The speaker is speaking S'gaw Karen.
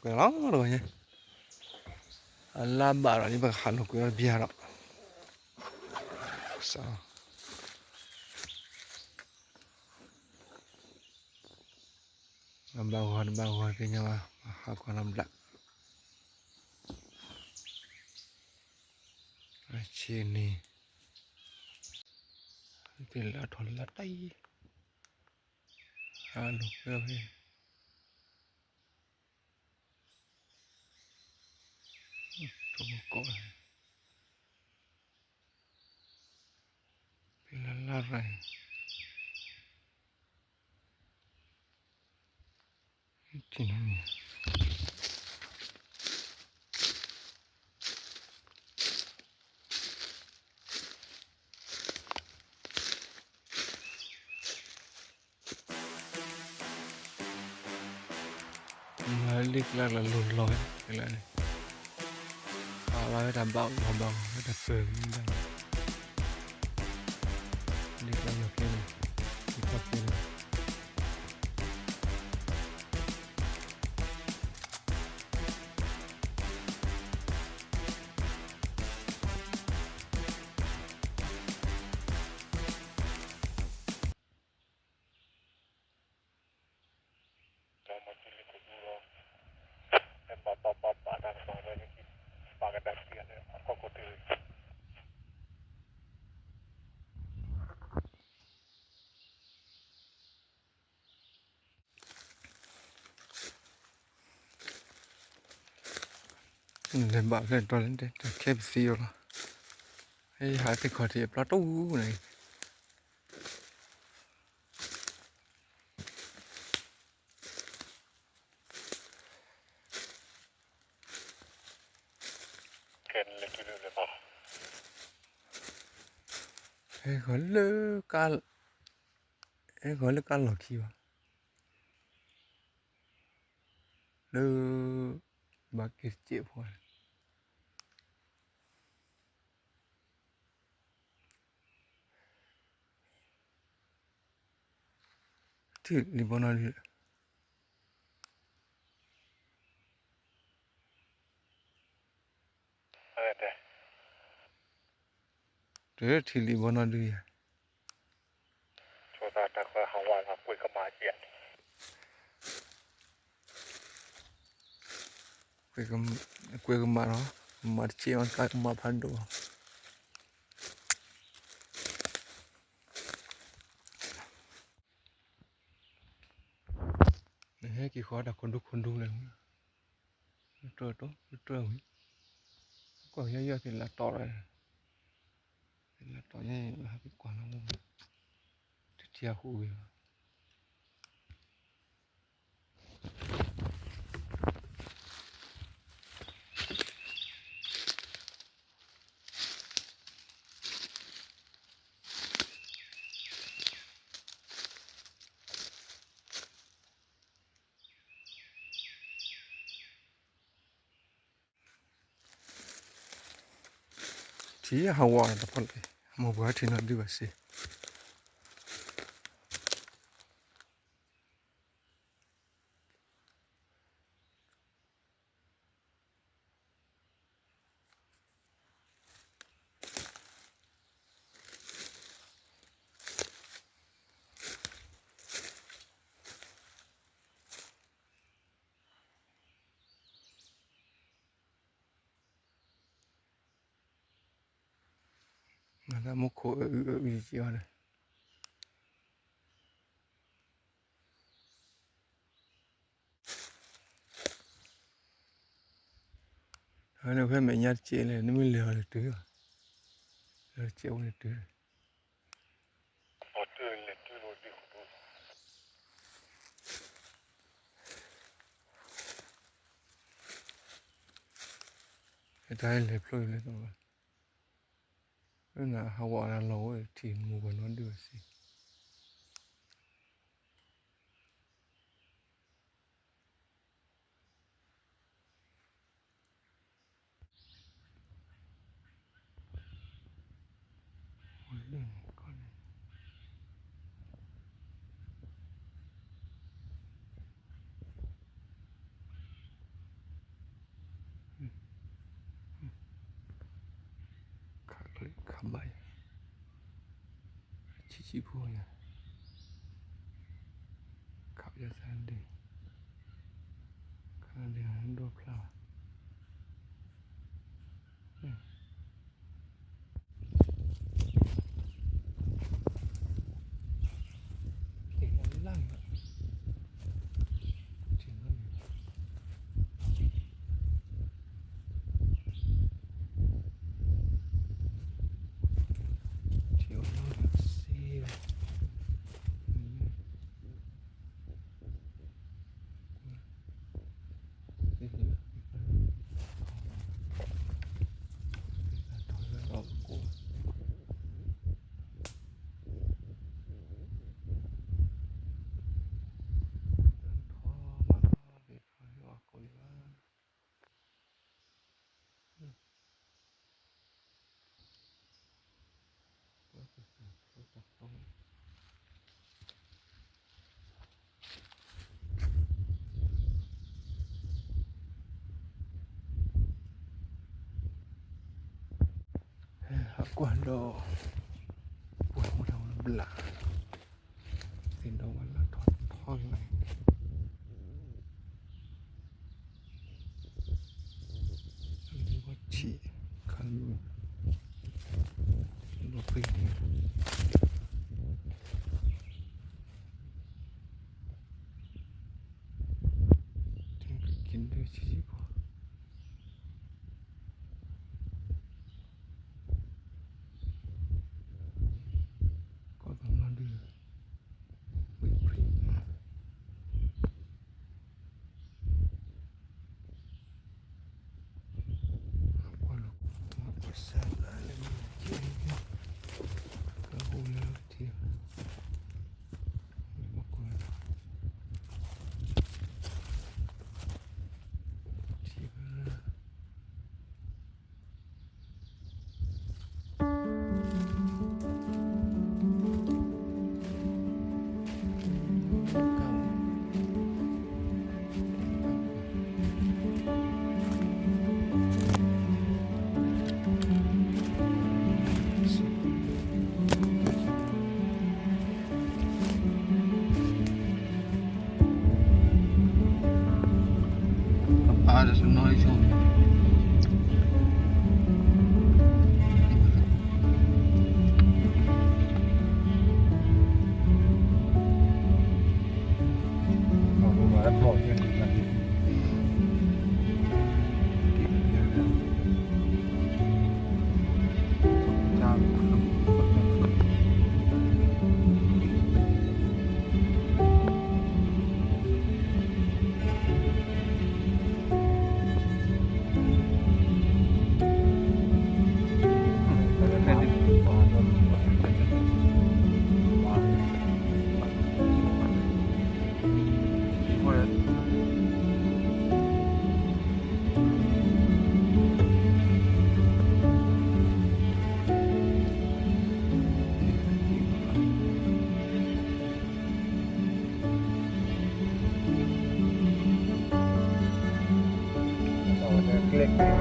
လီၤတဂီၤညါ, အလါဘၣ်ဒီး ဒ်ပကဟးလိာ်ကွဲအီၤတဘျီဒီး, ဘၣ်ဂီၤတဘၣ်ဂီၤသ့ၣ်ညါဘၣ်, ဟးကွၢ်နီတဘျီ, ဆ့န့ၣ်, သ့ၣ်လၢအထီၣ်လၢတၢ်အံၤ, ဟးလိာ်ကွဲအီၤဖဲ ထိၣ်ကိး, ဖဲလၢလၢရၤ, ထံၣ်န့ၣ် လၢလ့ကျါလၢလိၤလီၤဝဲ, လၢန့ၣ်, ပာ်လီၤဝဲတၢ်ဘၣ်အီၤဘၣ်အီၤဝဲတၢ်ပၢၢ်မံဘၣ်, လ့ကျါလီၤကဲန့ၣ်, လ့ကျါကဲန့ၣ် လဲၤဘၣ်ဖျဲၣ်တီၤလၢတၢ်ခဲပသံအီၤလီၤ, ဟဲဟးသ့ၣ်ခီၣ်ထံးအပျီတူၢ်န့ၣ် ဟဲဃီၤလၢကါ, ဟဲဃီၤလၢကါလီၢ်ခံဘၣ်, လၢ, ဘၣ်က့ၤတစဲးဖိန့ၣ် ထံၣ်လံဘီနီၢ်ဒု, တထံၣ်လံဘီနီၢ်ဒုယၤ, ကွဲကမၣ်လီၤ, မၤတစဲးအီၤ ကမၣ်ဖးဒိၣ်လီၤ. နဟဲက့ၤဃီတၢ်ခိၣ်ဒူခိၣ်ဒူလဲၣ်, တြၢၢ်တီ, တြၢၢ်ဝံၤ, ကွၢ်ယီယီသ့ၣ်လၢတီလီၤ, သ့ၣ်လၢတီယဲ ဟးက့ၤကွၢ်လီၤ, တထံၣ်အဃိဝံၤဘၣ်. ထံၣ်ဟးဝးတဖၣ်လၢ်, မိၢ်ပှၢ်ထံၣ်နီၢ်ဒုဘၣ်စ့ၢ် မ့ၢ်တၢ်မူခိၣ်အအုအအုက့ၤအီၤန့ၣ်, အဝဲန့ၣ်ဖဲမဲာ်ညါတစဲးလဲၣ် နမ့ၢ်လဲၤအီၤလဲၤတုၤ, လဲၤတစဲးဝဲန့ၣ်တုၤ တၢ်လဲၤဖျိလဲၤသီ, လၢနဟးဝးတၢ်လီၢ်ဝဲထံၣ်မိၢ်ပှၢ်နီၢ်ဒုဘၣ်စ့ၢ်. ဝဲလၢန့ၣ်ကီၢ်န့ၣ်, ခးဘၣ်ယၤ, ဆံးဆံးဖိယၤ, ခးယၤသးဒ့, ခးဒ့ဒိဖျါဘၣ်. ဟးကွၢ်ဒီး ပှၤမူထီၣ်ဝဲဘျး, သ့ၣ်ဒီးဝဲလၢထီထီလီၤ, လၢဝဲဆံးခါလံ, ဒီးပ့ၤန့ၣ် က့ၤဒုးဆံးဆံးဖိ, ကီၢ်သးမီဒုး, ဝံၤပြံ, ကွၢ်လီၤ, ကွၢ်စၢ်လၢလၢမ့ၢ်ကဲ, ကဟူလၢထံ, ကွၢ် ထံဘၣ် ပၢ်ဒီးစနီၣ်အံၤဆိ ကျဲကျဲ